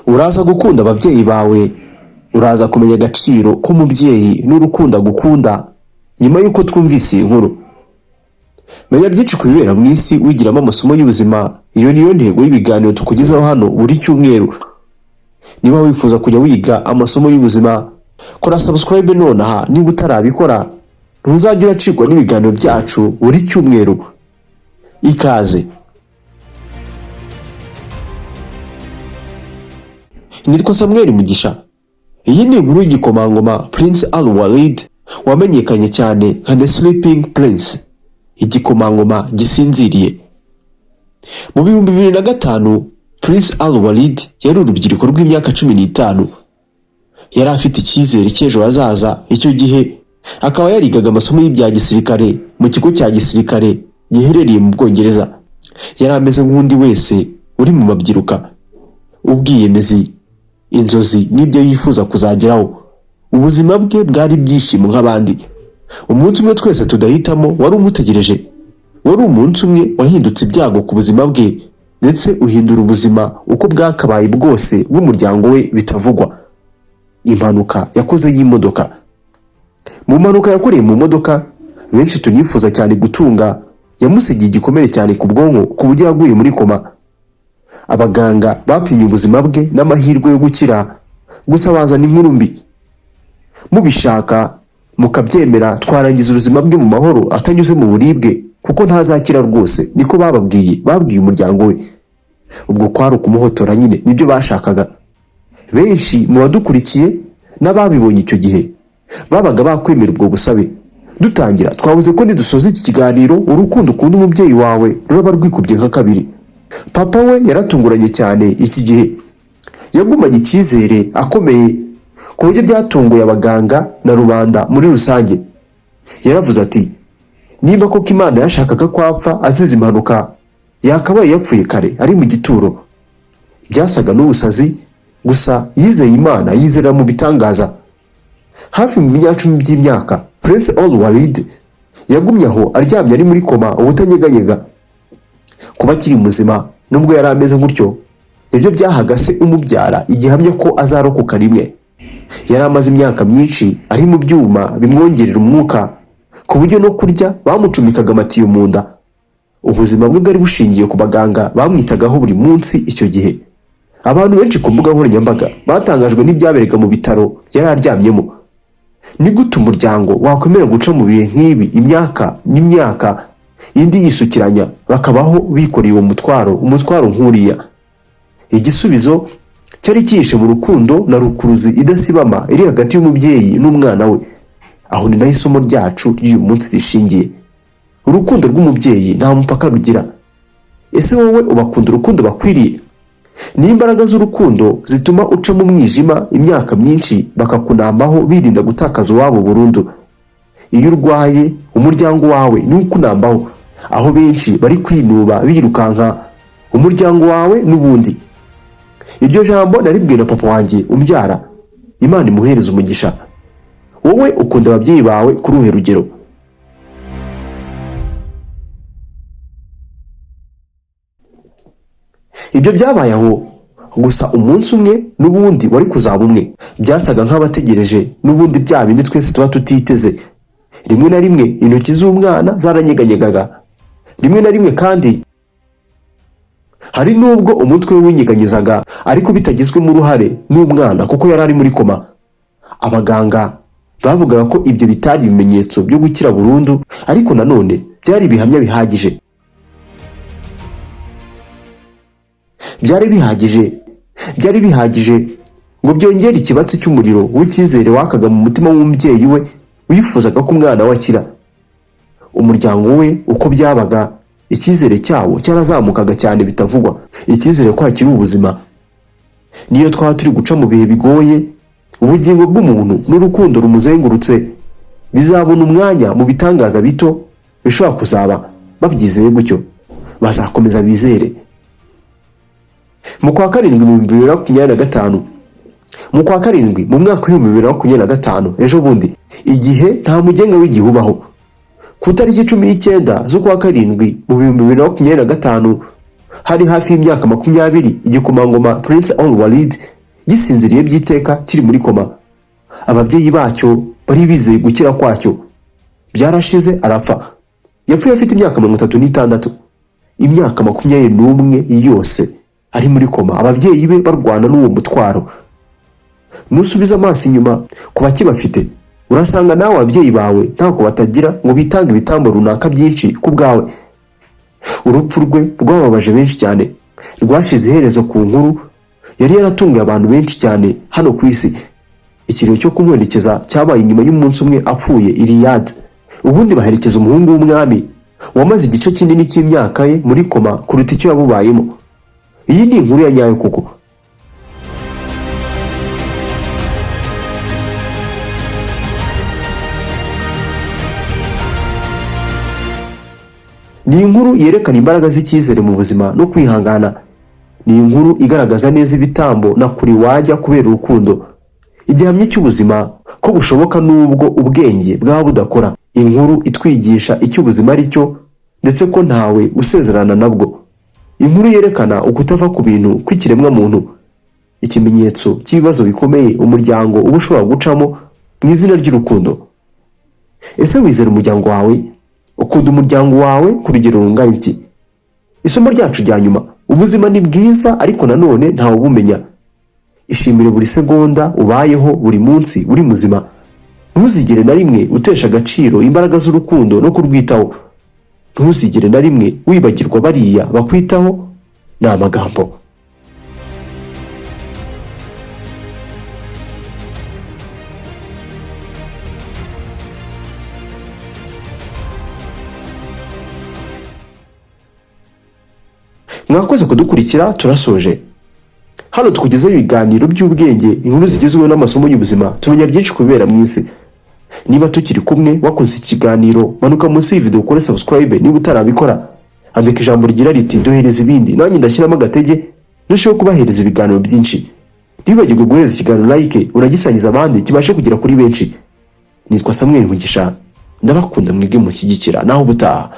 Uraza gukunda ababyeyi bawe, uraza kumenya agaciro k'umubyeyi n'urukundo agukunda nyuma y'uko twumvise iyi nkuru. Menya byinshi ku bibera mu isi wigiramo amasomo y'ubuzima. Iyo niyo ntego y'ibiganiro tukugezaho hano buri cyumweru. Niba wifuza kujya wiga amasomo y'ubuzima, kora subscribe nonaha. Niba utarabikora, ntuzajya uracikwa n'ibiganiro byacu buri cyumweru. Ikaze. Nitwa Samuel Mugisha. Iyi ni inkuru y'igikomangoma Prince Al Walid, wamenyekanye cyane nka The Sleeping Prince, igikomangoma gisinziriye. Mu 2005, Prince Al Walid yari urubyiruko rw'imyaka 15. Yari afite icyizere cy'ejo hazaza. Icyo gihe akaba yarigaga amasomo y'ibya gisirikare mu kigo cya gisirikare giherereye mu Bwongereza. Yari ameze nk'undi wese uri mu mabyiruka, ubwiyemezi, inzozi n'ibyo yifuza kuzageraho. Ubuzima bwe bwari ibyishimo nk'abandi. Umunsi umwe twese tudahitamo wari umutegereje. Wari umunsi umwe wahindutse ibyago ku buzima bwe, ndetse uhindura ubuzima uko bwakabaye bwose bw'umuryango we bitavugwa. Impanuka yakoze y'imodoka. Mu mpanuka yakoreye mu modoka benshi tunifuza cyane gutunga, yamusigiye igikomere cyane ku bwonko, ku buryo yaguye muri koma. Abaganga bapimye ubuzima bwe n'amahirwe yo gukira, gusa bazana inkuru mbi. Mubishaka mukabyemera, twarangiza ubuzima bwe mu mahoro atanyuze mu buribwe, kuko ntazakira rwose, niko bababwiye, babwiye umuryango we. Ubwo kwari ukumuhotora nyine, nibyo bashakaga. Benshi mu badukurikiye n'ababibonye icyo gihe babaga bakwemera ubwo busabe. Dutangira twavuze ko nidusoza iki kiganiro, urukundo ukunda umubyeyi wawe ruraba rwikubye nka kabiri. Papa we yaratunguranye cyane iki gihe. Yagumanye icyizere akomeye ku buryo byatunguye abaganga na rubanda muri rusange. Yaravuze ati: "Niba koko Imana yashakaga ko apfa azize impanuka, yakabaye yapfuye kare ari mu gituro." Byasaga n'ubusazi, gusa yizeye Imana, yizera mu bitangaza. Hafi mu binyacumi by'imyaka, Prince Al Walid yagumye aho aryamye ari muri koma ubutanyeganyega. Kuba akiri muzima nubwo yari ameze gutyo, nibyo byahaga se umubyara igihamya ko azarokoka rimwe. Yari amaze imyaka myinshi ari mu byuma bimwongerera umwuka, ku buryo no kurya bamucumikaga amatiyo mu nda. Ubuzima bwe bwari bushingiye ku baganga bamwitagaho buri munsi icyo gihe. Abantu benshi ku mbuga nkoranyambaga batangajwe n'ibyaberega mu bitaro yari aryamyemo. Ni gute umuryango wakwemera guca mu bihe nk'ibi imyaka n'imyaka indi yisukiranya, bakabaho bikoreye uwo mutwaro, umutwaro nk'uriya? Igisubizo cyari cyihishe mu rukundo na rukuruzi idasibama iri hagati y'umubyeyi n'umwana we. Aho ni naho isomo ryacu ry'uyu munsi rishingiye. Urukundo rw'umubyeyi nta mupaka rugira. Ese wowe ubakunda urukundo bakwiriye? Ni imbaraga z'urukundo zituma uca mu mwijima imyaka myinshi, bakakunambaho birinda gutakaza uwabo burundu. Iyo urwaye, umuryango wawe niwo ukunambaho. Aho benshi bari kwinuba birukanka, umuryango wawe n'ubundi. Iryo jambo naribwiye na papa wanjye umbyara, Imana imuhereza umugisha. Wowe ukunda ababyeyi bawe kuri uruhe rugero? Ibyo byabaye aho gusa umunsi umwe n'ubundi wari kuzaba umwe. Byasaga nk'abategereje n'ubundi bya bindi twese tuba tutiteze. Rimwe na rimwe intoki z'umwana zaranyeganyegaga, rimwe na rimwe kandi hari n'ubwo umutwe we winyeganyezaga, ariko bitagizwemo uruhare n'umwana kuko yari ari muri koma. Abaganga bavugaga ko ibyo bitari ibimenyetso byo gukira burundu, ariko nanone byari ibihamya bihagije. Byari bihagije, byari bihagije ngo byongere ikibatsi cy'umuriro w'icyizere wakaga mu mutima w'umubyeyi we wifuzaga ko umwana we akira. Umuryango we uko byabaga, icyizere cyawo cyarazamukaga cyane bitavugwa, icyizere ko hakiri ubuzima. Niyo twaba turi guca mu bihe bigoye, ubugingo bw'umuntu n'urukundo rumuzengurutse bizabona umwanya mu bitangaza bito bishobora kuzaba. Babyizeye gutyo, bazakomeza bizere. Mu kwa karindwi mu 2025, mu kwa karindwi mu mwaka w'2025, ejo bundi, igihe nta mugenga w'igihe ubaho. Ku itariki 19 z'ukwa karindwi mu 2025, hari hafi y'imyaka 20, igikomangoma Prince Al Walid Gisinziriye by'iteka kiri muri koma. Ababyeyi bacyo bari bizeye gukira kwacyo. Byarashize arapfa. Yapfuye afite imyaka 36. Imyaka 21 yose ari muri koma, ababyeyi be barwana n'uwo mutwaro. Nusubiza amaso inyuma ku bakibafite, urasanga nawe ababyeyi bawe ntako batagira ngo bitange ibitambo runaka byinshi ku bwawe. Urupfu rwe rwababaje benshi cyane, rwashize iherezo ku nkuru yari yaratunguye abantu benshi cyane hano ku isi. Ikiriyo cyo kumuherekeza cyabaye inyuma y'umunsi umwe apfuye i Riyadh. Ubundi baherekeza umuhungu w'umwami wamaze igice kinini cy'imyaka ye muri koma kuruta icyo yabubayemo. Iyi ni inkuru ya nyayo koko. Ni inkuru yerekana imbaraga z'icyizere mu buzima no kwihangana. Ni inkuru igaragaza neza ibitambo na kure wajya kubera urukundo. Igihamya cy'ubuzima ko bushoboka nubwo ubwenge bwaba budakora. Inkuru itwigisha icyo ubuzima ari cyo ndetse ko ntawe usezerana nabwo. Inkuru yerekana ukutava ku bintu kw'ikiremwamuntu. Ikimenyetso cy'ibibazo bikomeye umuryango uba ushobora gucamo mu izina ry'urukundo. Ese wizera umuryango wawe? Ukunda umuryango wawe ku rugero rungana iki? Isomo ryacu rya nyuma: ubuzima ni bwiza ariko nanone ntawe ubumenya. Ishimire buri segonda ubayeho buri munsi uri muzima. Ntuzigere na rimwe utesha agaciro imbaraga z'urukundo no kurwitaho. Ntuzigere na rimwe wibagirwa bariya bakwitaho. Ni amagambo. Mwakoze kudukurikira, turasoje. Hano tukugezaho ibiganiro by'ubwenge, inkuru zigezweho n'amasomo y'ubuzima, tumenya byinshi ku bibera mu isi. Niba tukiri kumwe wakunze ikiganiro, manuka munsi y'iyi video ukore subscribe niba utarabikora. Andika ijambo rigira riti duhereza ibindi, nanjye ndashyiramo agatege ndusheho kubahereza ibiganiro byinshi. Ntiwibagirwe guhereza ikiganiro like, unagisangiza abandi kibashe kugera kuri benshi. Nitwa Samuel Mugisha, ndabakunda mwebwe mushyigikira, naho ubutaha.